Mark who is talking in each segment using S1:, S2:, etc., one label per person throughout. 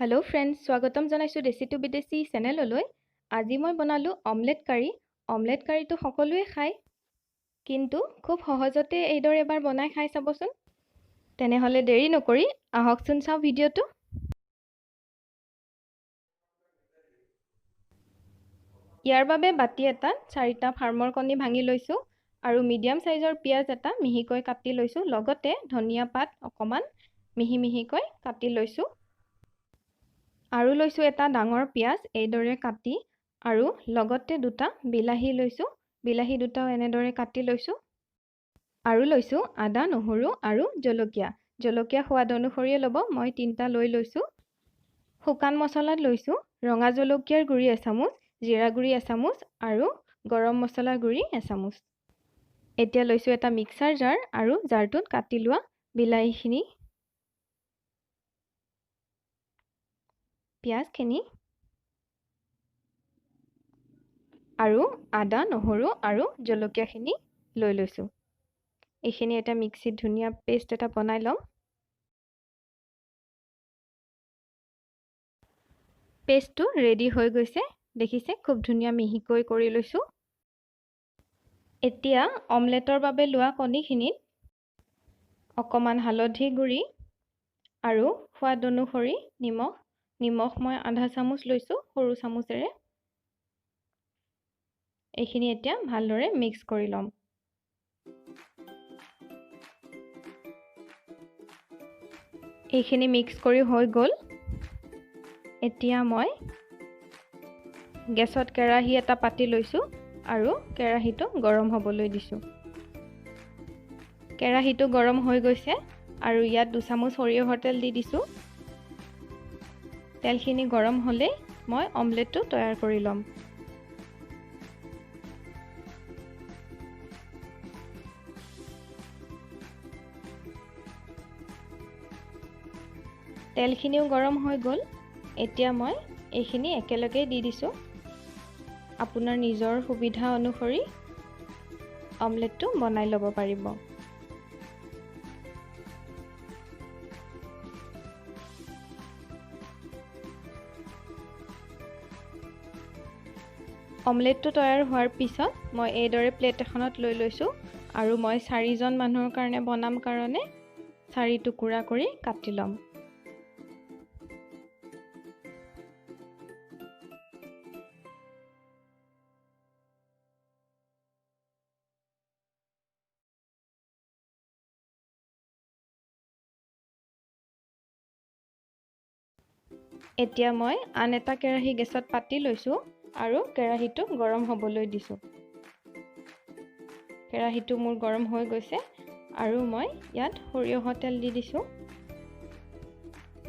S1: Hello' friends, স্বাগতম জনাইছোঁ দেশী টু বিদেশী চেনেললৈ। আজি মই বনালোঁ অমলেট কাৰী। অমলেট কাৰীটো সকলোৱে খায়, কিন্তু খুব সহজতে এইদৰে এবাৰ বনাই খাই চাবচোন। তেনেহ'লে দেৰি নকৰি আহকচোন চাওঁ ভিডিঅ'টো। ইয়াৰ বাবে বাতি এটাত চাৰিটা ফাৰ্মৰ কণী ভাঙি লৈছোঁ আৰু মিডিয়াম চাইজৰ পিঁয়াজ এটা মিহিকৈ কাটি লৈছোঁ, লগতে ধনিয়া পাত অকণমান মিহি মিহিকৈ কাটি লৈছোঁ। আৰু লৈছোঁ এটা ডাঙৰ পিঁয়াজ এইদৰে কাটি, আৰু লগতে দুটা বিলাহী লৈছোঁ, বিলাহী দুটাও এনেদৰে কাটি লৈছোঁ। আৰু লৈছোঁ আদা, নহৰু আৰু জলকীয়া। জলকীয়া সোৱাদ অনুসৰিয়ে ল'ব, মই তিনিটা লৈ লৈছোঁ। শুকান মছলাত লৈছোঁ ৰঙা জলকীয়াৰ গুড়ি এচামুচ, জিৰা গুড়ি এচামুচ আৰু গৰম মছলাৰ গুড়ি এচামুচ। এতিয়া লৈছোঁ এটা মিক্সাৰ জাৰ আৰু জাৰটোত কাটি লোৱা বিলাহীখিনি, পিঁয়াজখিনি আৰু আদা, নহৰু আৰু জলকীয়াখিনি লৈ লৈছোঁ। এইখিনি এটা মিক্সিত ধুনীয়া পেষ্ট এটা বনাই ল'ম। পেষ্টটো ৰেডি হৈ গৈছে, দেখিছে খুব ধুনীয়া মিহিকৈ কৰি লৈছোঁ। এতিয়া অমলেটৰ বাবে লোৱা কণীখিনিত অকণমান হালধি গুড়ি আৰু সোৱাদ অনুসৰি নিমখ। নিমখ মই আধা চামুচ লৈছোঁ সৰু চামুচেৰে। এইখিনি এতিয়া ভালদৰে মিক্স কৰি ল'ম। এইখিনি মিক্স কৰি হৈ গ'ল। এতিয়া মই গেছত কেৰাহী এটা পাতি লৈছোঁ আৰু কেৰাহীটো গৰম হ'বলৈ দিছোঁ। কেৰাহীটো গৰম হৈ গৈছে আৰু ইয়াত দুচামুচ সৰিয়হৰ তেল দি দিছোঁ। তেলখিনি গৰম হ'লেই মই অমলেটটো তৈয়াৰ কৰি ল'ম। তেলখিনিও গৰম হৈ গ'ল। এতিয়া মই এইখিনি একেলগে দি দিছোঁ। আপোনাৰ নিজৰ সুবিধা অনুসৰি অমলেটটো বনাই ল'ব পাৰিব। অমলেটটো তৈয়াৰ হোৱাৰ পিছত মই এইদৰে প্লেট এখনত লৈ লৈছোঁ আৰু মই চাৰিজন মানুহৰ কাৰণে বনাম কাৰণে 4 টুকুৰা কৰি কাটি ল'ম। এতিয়া মই আন এটা কেৰাহী গেছত পাতি লৈছোঁ আৰু কেৰাহীটো গৰম হ'বলৈ দিছোঁ। কেৰাহীটো মোৰ গৰম হৈ গৈছে আৰু মই ইয়াত সৰিয়হৰ তেল দি দিছোঁ।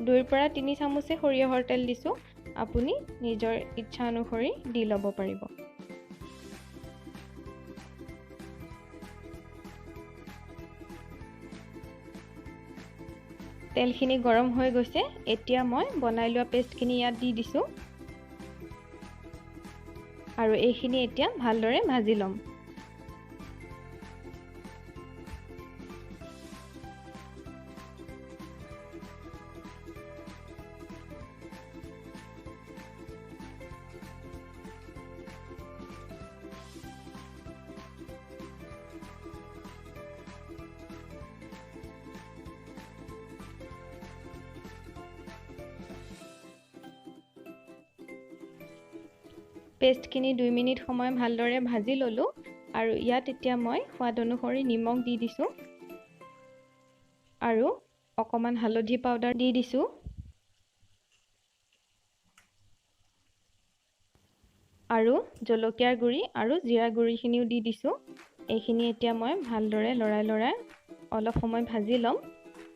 S1: 2 পৰা 3 চামুচে সৰিয়হৰ তেল দিছোঁ, আপুনি নিজৰ ইচ্ছা অনুসৰি দি ল'ব পাৰিব। তেলখিনি গৰম হৈ গৈছে। এতিয়া মই বনাই লোৱা পেষ্টখিনি ইয়াত দি দিছোঁ আৰু এইখিনি এতিয়া ভালদৰে ভাজি ল'ম। পেষ্টখিনি 2 মিনিট সময় ভালদৰে ভাজি ল'লোঁ আৰু ইয়াত এতিয়া মই সোৱাদ অনুসৰি নিমখ দি দিছোঁ আৰু অকণমান হালধি পাউডাৰ দি দিছোঁ আৰু জলকীয়াৰ গুড়ি আৰু জিৰা গুড়িখিনিও দি দিছোঁ। এইখিনি এতিয়া মই ভালদৰে লৰাই লৰাই অলপ সময় ভাজি ল'ম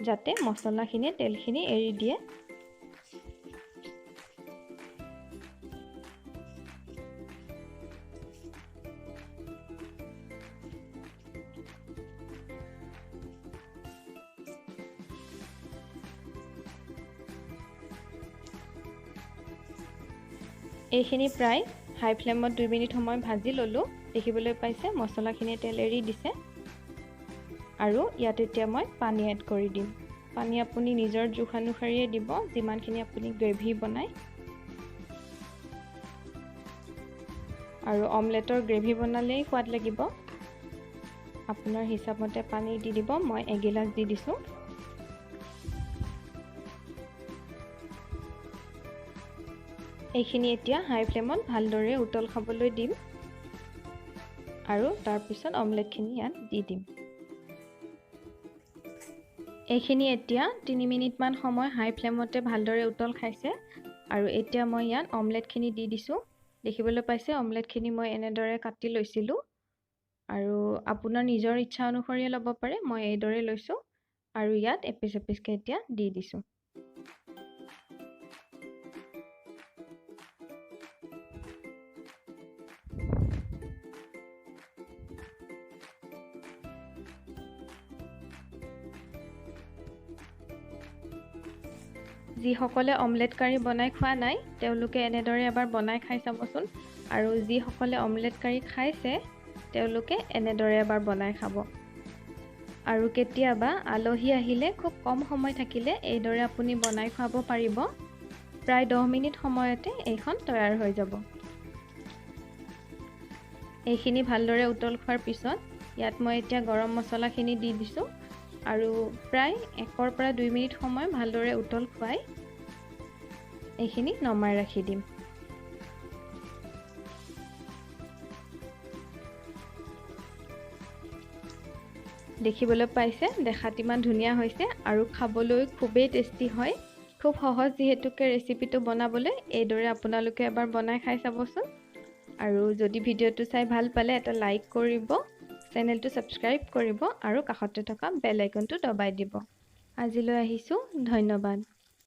S1: যাতে মছলাখিনিয়ে তেলখিনি এৰি দিয়ে। এইখিনি প্ৰায় হাই ফ্লেমত 2 মিনিট সময় ভাজি ল'লোঁ। দেখিবলৈ পাইছে মছলাখিনিয়ে তেল এৰি দিছে আৰু ইয়াত এতিয়া মই পানী এড কৰি দিম। পানী আপুনি নিজৰ জোখ অনুসৰিয়ে দিব, যিমানখিনি আপুনি গ্ৰেভি বনায়। আৰু অমলেটৰ গ্ৰেভি বনালেই সোৱাদ লাগিব। আপোনাৰ হিচাপমতে পানী দি দিব। মই এগিলাচ দি দিছোঁ। এইখিনি এতিয়া হাই ফ্লেমত ভালদৰে উতল খাবলৈ দিম আৰু তাৰপিছত অমলেটখিনি ইয়াত দি দিম। এইখিনি এতিয়া 3 মিনিটমান সময় হাই ফ্লেমতে ভালদৰে উতল খাইছে আৰু এতিয়া মই ইয়াত অমলেটখিনি দি দিছোঁ। দেখিবলৈ পাইছে অমলেটখিনি মই এনেদৰে কাটি লৈছিলোঁ আৰু আপোনাৰ নিজৰ ইচ্ছা অনুসৰিয়ে ল'ব পাৰে। মই এইদৰে লৈছোঁ আৰু ইয়াত এপিচ এপিচকৈ এতিয়া দি দিছোঁ। যিসকলে অমলেট কাৰী বনাই খোৱা নাই তেওঁলোকে এনেদৰে এবাৰ বনাই খাই চাবচোন, আৰু যিসকলে অমলেট কাৰী খাইছে তেওঁলোকে এনেদৰে এবাৰ বনাই খাব। আৰু কেতিয়াবা আলহী আহিলে খুব কম সময় থাকিলে এইদৰে আপুনি বনাই খুৱাব পাৰিব। প্ৰায় 10 মিনিট সময়তে এইখন তৈয়াৰ হৈ যাব। এইখিনি ভালদৰে উতল খোৱাৰ পিছত ইয়াত মই এতিয়া গৰম মছলাখিনি দি দিছোঁ আৰু প্ৰায় 1ৰ পৰা 2 মিনিট সময় ভালদৰে উতল খুৱাই এইখিনি নমাই ৰাখি দিম। দেখিবলৈ পাইছে দেখাত ইমান ধুনীয়া হৈছে আৰু খাবলৈ খুবেই টেষ্টি হয়। খুব সহজ যিহেতুকে ৰেচিপিটো বনাবলৈ, এইদৰে আপোনালোকে এবাৰ বনাই খাই চাবচোন। আৰু যদি ভিডিঅ'টো চাই ভাল পালে এটা লাইক কৰিব, চেনেলটো ছাবস্ক্ৰাইব কৰিব আৰু কাষতে থকা বেল আইকনটো দবাই দিব। আজিলৈ আহিছোঁ, ধন্যবাদ।